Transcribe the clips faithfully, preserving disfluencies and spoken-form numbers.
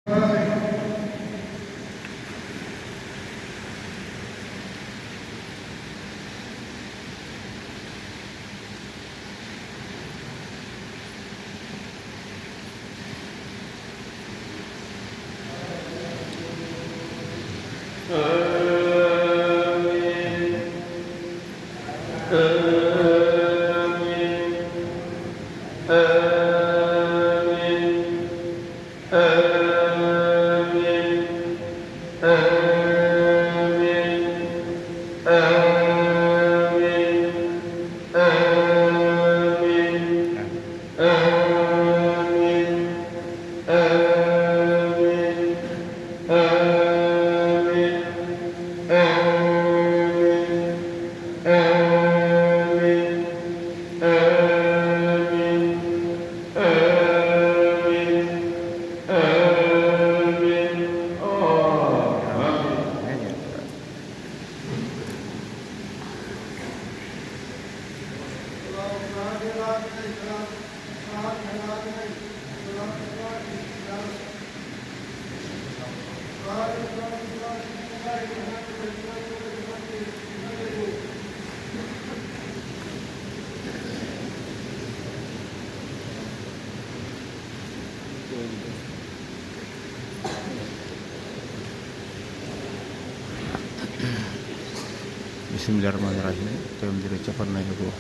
آمين. آمين. آمين. آمين. آمين. آمين. آمين. آمين. آمين. آمين. آمين. آمين. آمين. آمين. آمين. Bismillahir Rahmanir Rahim. Teemedere e cappanɗe nayi e go'o.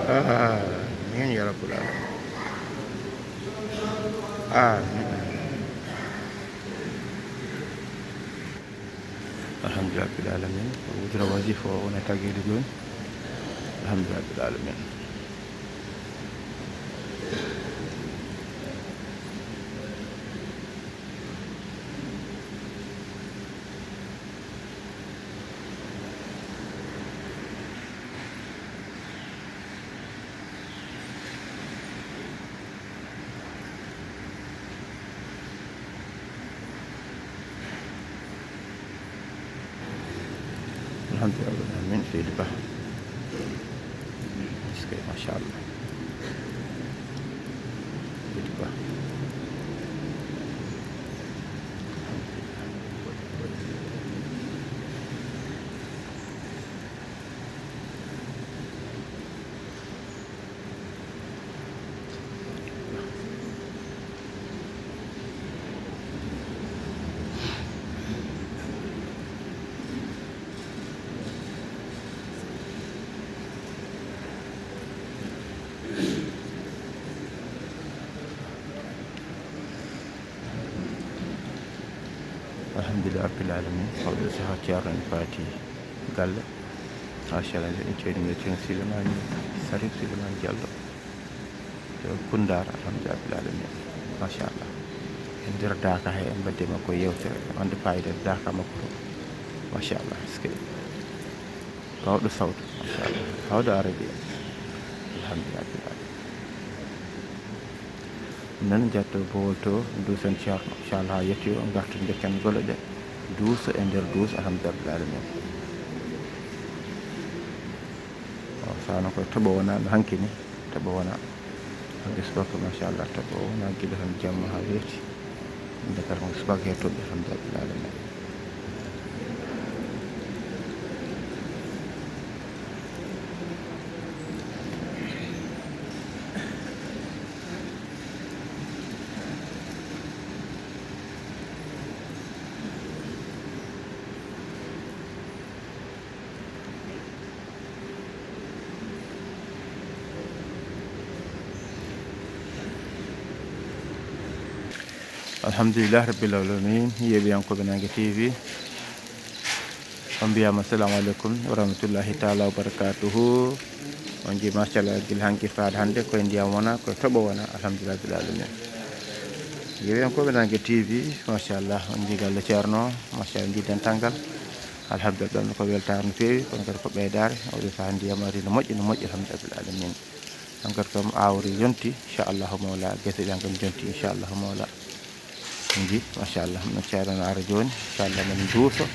Amin ya rabbal alamin. Amin. Alhamdulillahi rabbil alamin. O wudira wazifa o, wona tageede jooni. Alhamdulillahi rabbil alamin. Alhamdulillahi rabbil alamin, seydi Ba. Eskey, machallah. Seydi Ba. Alhamdulillahi rabbil alamin. Hawde saha Ceerno en faati galle. Machallah, en ceerno men Ceerno Silimani Sarif Silimani Diallo. To Koundaar, alhamdulillahi rabbil alamin. Machallah. En nder daaka he, en mbadde makko yewtere. Wonde fayida daaka makko to. Machallah, eskey. Mawɗo sawtu, machallah. Mawɗo arabi. Alhamdulillahi rabbil alamin. Nan jatto bowol to, duusen Ceerno. Inchallah, haa yetti o, ngarten ndekken gole ɗe. Duuso e nder duuso, alhamdulillahi rabbil alamin. O, sano koye toɓo wona no hanki ni, toɓo wona. Hanki subaka, machallah, toɓo wona gila tan jamma haa weeti. Nde kala mo subaka he toɓi, alhamdulillahi rabbil alamin. Alhamdulillah rabbil alamin, yeeɓiyankooɓe Nange T V, on mbiyama assalamu aleykum wa rahmatullahi taala wa barakatuhu. On jii machallah, gila hanki faade hannde koye ndiyam wona, koye toɓo wona, alhamdulillah rabbil alamin. Yeeɓiyankooɓe Nange T V, machallah, on jii galle Ceerno, machallah, on jii dental ngal. Alhamdulillah, ɗon ko weltaare no feewi, kono kadi ko ɓeydaare. Oɗo saha ndiyam ari no moƴƴi, no moƴƴi, alhamdulillah rabbil alamin. Hankadi kam aawri yonti, inchallahu mawla, gese ɗe hankadi jonti, inchallahu mawla. Nji, machallah, no ceerno ara jooni, inchallah, men duuso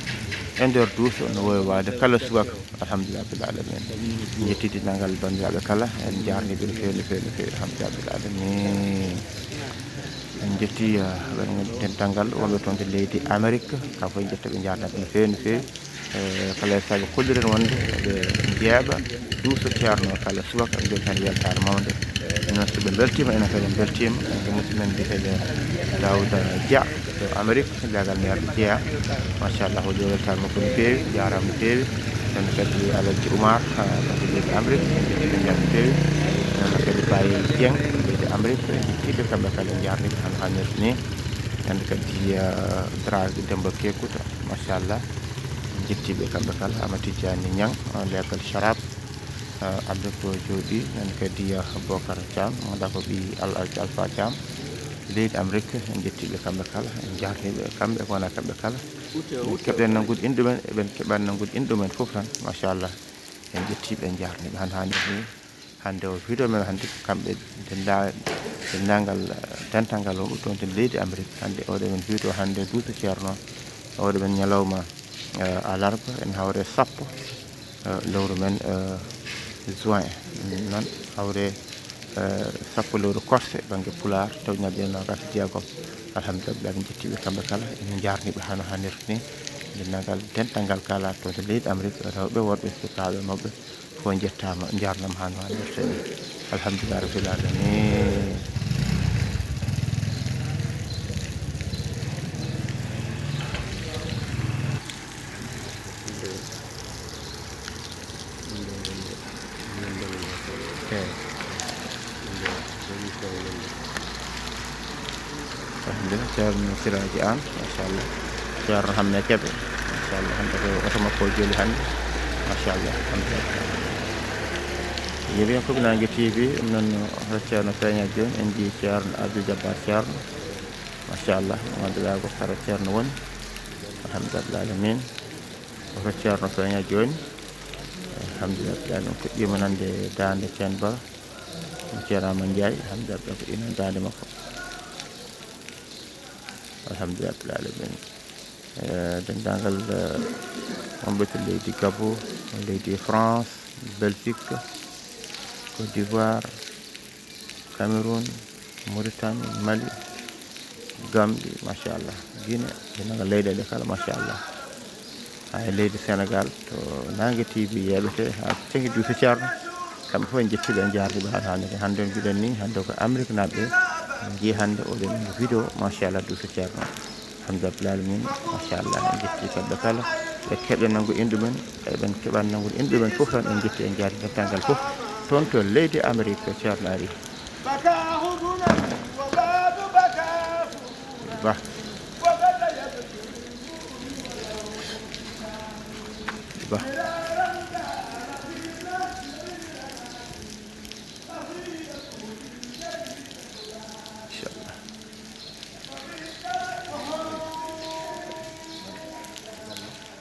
e nder duuso no wowi waade kala subaka, alhamdulillah rabbil alamin. Jettidi nangal banndiraaɓe kala, en njaarni ɓe no feewi, no feewi, no feewi, alhamdulillah rabbil alamin. En jetti, eh, ɓen dental ngal wonɓe toon to leydi Amérique, kam fof en jetta ɓe, njaarna ɓe no feewi, no feewi. Eh, kala e sago kolliren wonde ɓe jeeɓa duuso ceerno kala subaka, ɓe mbiyata tan weltaare mawnde. Enen so ɓe mbeltiima, enen kadi en mbeltiima. Kanko musidɗo men biyeteeɗo Daouda Dia to Amérique, leegal neer Dia. Machallah, o jii weltaare makko no feewi, jaaraama no feewi. Enen kadi Aladji Oumar, ha, ɗo to leydi Amérique, en njetti ɓe njaarni no feewi. Enen kadi Baye Dieng, leydi Amérique, en njetti ɓe kamɓe kala, en njaarni ɓe hano hannirta ni. Enen kadi, eh, Dra Demba Kekuta, machallah. En njetti ɓe kamɓe kala, Amadou Tidiani Niang, leegal Sharab, eh, Abdou Jooɗi, enen kadi, eh, Bokar Thiam, mo nda ko ɓii Al-, Al-, Alpha Thiam, leydi Amérique, en njetti ɓe kamɓe kala, en njaarni ɓe kamɓe, ko wona kamɓe kala. Ɓe keɓɗen nanngude inɗe ɗumen, eɓen keɓani nanngude inɗe ɗumen fof tan, machallah. En njetti ɓe, en njaarni ɓe hano hannirta ni. Hannde o video men hannde ko kamɓe dennda-, denndaangal, eh, dental ngal wonɓe toon to leydi Amérique. Hannde oɗo men video hannde duuso ceerno, oɗo men ñalawma, eh, alarba, en hawre sappo, eh, lewru men, eh, juin. Noon hawre, eh, sappo lewru korse bannge pulaar, taw ñalɗi nogas e jeegom. Alhamdulillah, en njetti ɓe kamɓe kala, en njaarni ɓe hano hannirta ni. Denndaangal dental ngal kala toon to leydi Amérique, rewɓe, worɓe, sukaaɓe, mawɓe. Fof njettaama, njaarnaama haa no hannirta ni. Alhamdulillah rabbil alamin. Eey. Alhamdulillah, Ceerno Siraaji Aan, machallah. Ceerno Hammee Kebe, machallah. Hannde ko oto makko o joli hannde, machallah. Alhamdulillah. Yeeɓiyankooɓe Nange T V, ɗum noon, hoto Ceerno feeña jooni, en njii Ceerno Abdou Jabbar Ceerno, machallah. Mo ngannduɗaa ko kara Ceerno woni, alhamdulillah alamin. Hoto Ceerno feeña jooni, alhamdulillah. Ɗum fuɗɗiima nande daande Ceen Ba, Ceerno Amadou Ndiaye, alhamdulillah, ko ina daande makko. Alhamdulillah rabbil alamin. Eh, denndaangal, eh, wonɓe to leydi Gabon, leydi France, Belgique, Côte d'Ivoire, Cameroun, Mauritanie, Mali, Gambie, machallah. Guinée, denndaangal leyɗeele kala, machallah. Haa e leydi Sénégal, to Nange T V yeeɓete, haa caŋki duuso Ceerno. Kamɓe fof en njetti ɓe, en njaarni ɓe haa hannde. Hannde on mbiɗen ni, hannde ko Amérique naaɓe ɓe. En njii hannde oɗo video, machallah, duuso Ceerno. Alhamdulillah rabbil alamin, machallah, en njetti kamɓe kala. Ɓe keɓɗen nanngu inɗe ɗumen, eɓen keɓani nanngu inɗe ɗumen fof tan, en njetti, en njaarni dental ngal fof. Toon to leydi Amérique, Ceerno ari. Bah. Bah. Inchallah.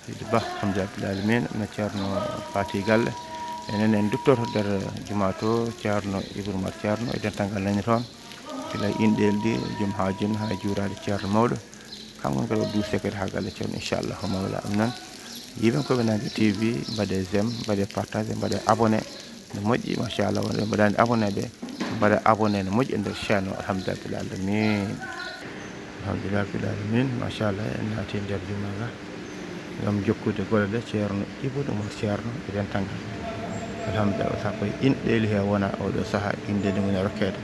Seydi Bah, alhamdulillah rabbil alamin, no Ceerno faati galle. Enen en duttoto nder jumaa to, Ceerno Ibra Umar Ceerno e dental ngal nani toon. Gila inɗeele ɗi, joom haaju en haa e juuraade Ceerno mawɗo. Kanko kadi o duuse kadi haa galle Ceerno, inchallahu mawla. Ɗum noon, yiiɓe ko ɓe Nange T V, mbaɗe j'aime, mbaɗe partage, mbaɗe abonné. No moƴƴi, machallah, wonɓe mbaɗaani abonné ɓe, mbaɗa abonné, no moƴƴi e nder chaîne o, alhamdulillah rabbil alamin. Alhamdulillah rabbil alamin, machallah, en naati e nder jumaa ga. Ngam jokkude golle ɗe Ceerno Ibra Umar Ceerno e dental ngal. Alhamdulillah, o saha koye inɗeele he wona oɗo saha, inɗeele ngoni rokkeede.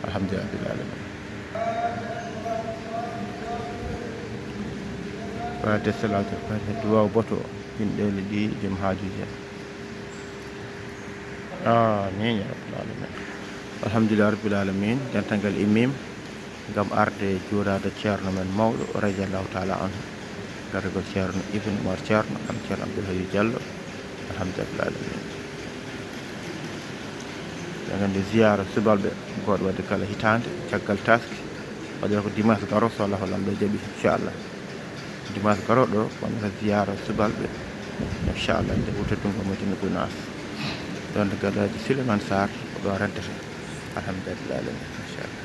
Alhamdulillah rabbil alamin. Faade salaatul faatiha, duwaaw boto, inɗeele ɗi, joom haajuuji en. Amiin ya rabbal alamin. Alhamdulillah rabbil alamin. Dental ngal immiima. ngam arde juuraade ceerno men mawɗo, radiyallahu taala anhu, garagol ceerno Ibn Umar Ceerno, kam ceerno Abdoul Hayyu Diallo, alhamdulillahi alamin. Eɗen nganndi ziyaara subalɓe, gooto waɗde kala hitaande, caggal taaske, waɗata ko dimanche garo, so Allahu Laamɗo jaɓi, inchallah. Dimanche garooɗo, wonata ziyaara subalɓe, inchallah, nde wutte tunngo Madina Gunaas. Ɗoon to Gadaaji Souleymane Sarr, ko ɗo renndata. Alhamdulillahi alamin, inchallah.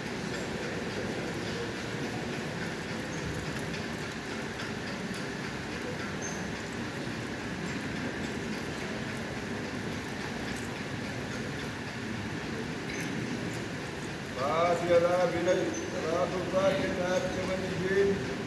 Faatiha laabi nayi, salaatul faatiha laabi capanɗe jeeɗiɗi.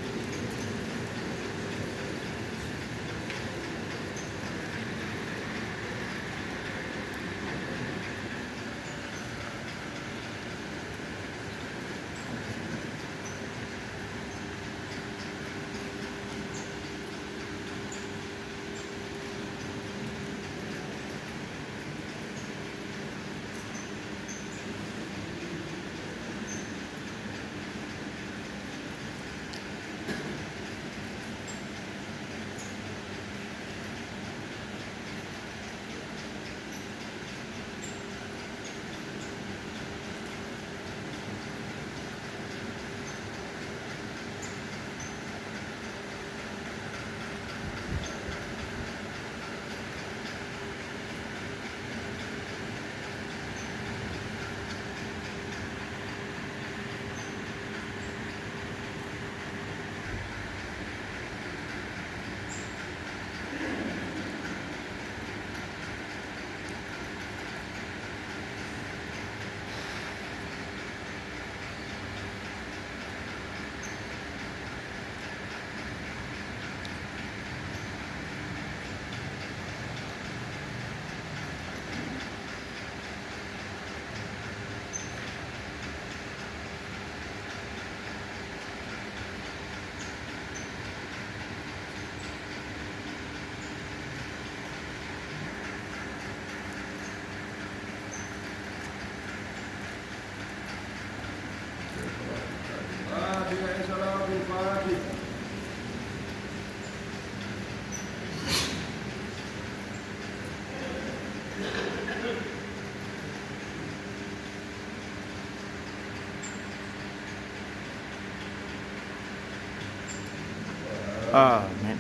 Amin.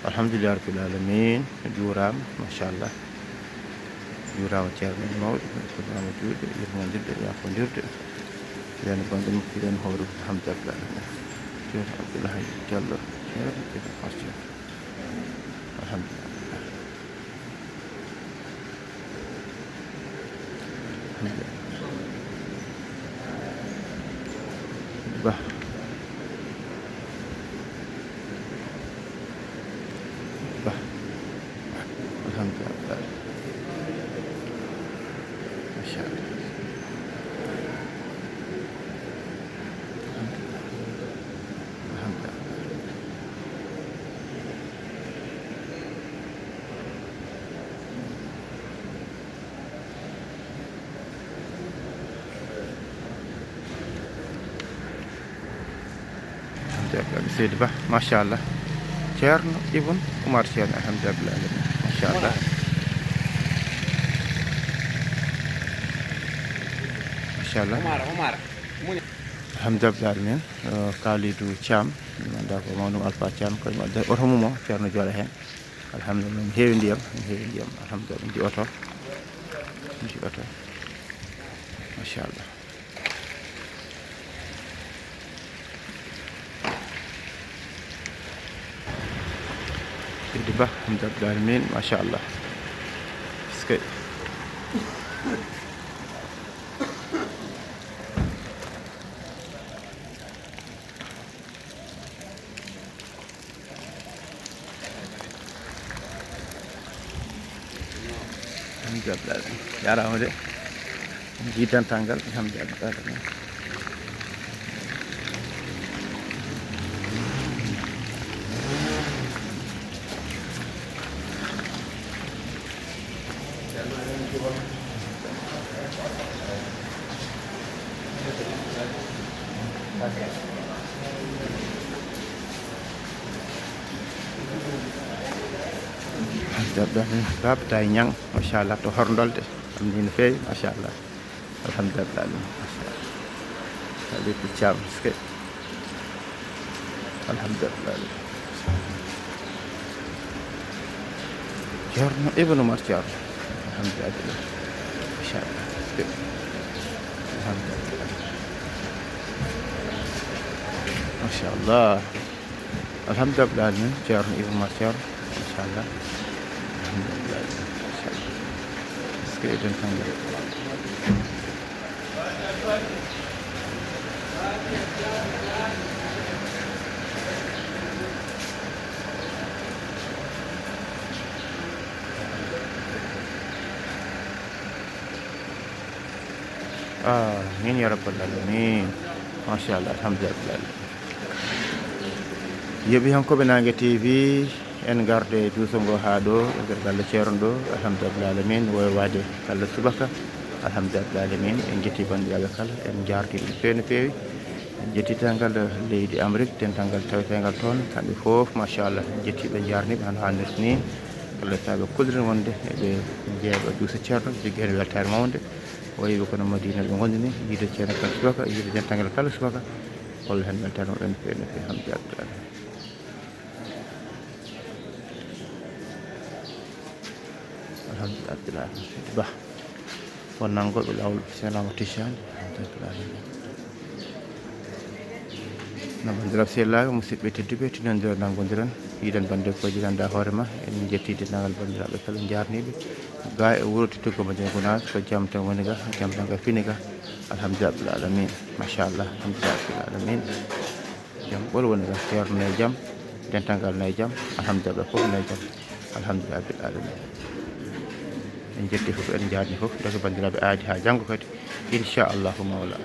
Alhamdulillahi rabbil alamin. Juuraama, machallah. Juuraama ceerno men mawɗo, juuraama juulde, yurmondirde, yaafondirde. Yani banndum, yani hoore, alhamdulillahi rabbil alamin. Ceerno Abdoulaye Diallo, ceerno Ibn Fatou. Alhamdulillah. Bah. Bah. Alhamdulillah. Masha Allah. Alhamdulillah. Alhamdulillah, Seydi Bah, machallah. Ceerno Ibn Umar Ceerno, alhamdulillah, machallah. Machallah. Umar, Umar. Alhamdulillah, min, eh, Kalidou Thiam, min anndaa ko mawɗum Alpha Thiam, ko oto mum o, Ceerno jooɗa heen. Alhamdulillah, mi heewi ndiyam, mi heewi ndiyam. Alhamdulillah, mi oto. Mi oto. Machallah. Seydi Bah, alhamdulillah, min, machallah. Eskey. Alhamdulillah. Jaaraama de. Jii dental ngal, alhamdulillah. Bab Tay Ñang, machallah, to Horndolde. Am ni no feewi, machallah. Alhamdulillah, machallah. Habib Thiam, ske. Alhamdulillah. Ceerno Ibnu Umar Ceerno. Alhamdulillah. Machallah. Ske. Alhamdulillah. Machallah. Alhamdulillah, min Ceerno Ibnu Umar Ceerno. Machallah. Alhamdulillah. Machallah. Ske eɗen tan. Amin ya rabbal alamin. Machallah, alhamdulillah. Yeeɓiyankooɓe Naange T V, en ngarde e duuso ngo haa ɗo, e nder galle Ceerno ɗo, alhamdulillah alamin, woywaade kala subaka, alhamdulillah alamin. En njetti banndiraaɓe kala, en njaardi ɓe no feewi no feewi. En njetti dental leydi Amérique, dental ngal taweteengal toon, kamɓe fof, machallah, en njetti ɓe, njaarni ɓe, hano haanirta ni. Allah saabe kulliren wonde eɓe njeeɓa duuso Ceerno, jogii heen weltaare mawnde. O yeeɓi kono Madina ɓe ngondini, yiide Ceerno kala subaka, yiide dental ngal kala subaka. Walla heen weltaare mawnde no feewi no feewi, alhamdulillah. Alhamdulillah, Abdoulaye Ba. Won nanngooɓe laawol Seeɗa Amadou Tijani. Alhamdulillah. No banndiraaɓe sehilaaɓe, musidɓe tedduɓe, tinondira nanngondiren. Yiɗen bannde ko jigannda hoore ma. En njetti denndaangal banndiraaɓe kala, njaarniiɓe. Ga e wuro Tittugo Madina Gunaas, ko jam tan woni ga, jam tan ga fini ga. Alhamdulillah Rabbil Alamin. Machallah, alhamdulillah Rabbil Alamin. Jam ɓolo woni ga, Ceerno ne jam, dental ngal ne jam, alhamdulillah, fof ne jam, alhamdulillah Rabbil Alamin. En njetti fof, en njaarni fof, ndokke banndiraaɓe aadi haa janngo kadi, inchallahu mawla.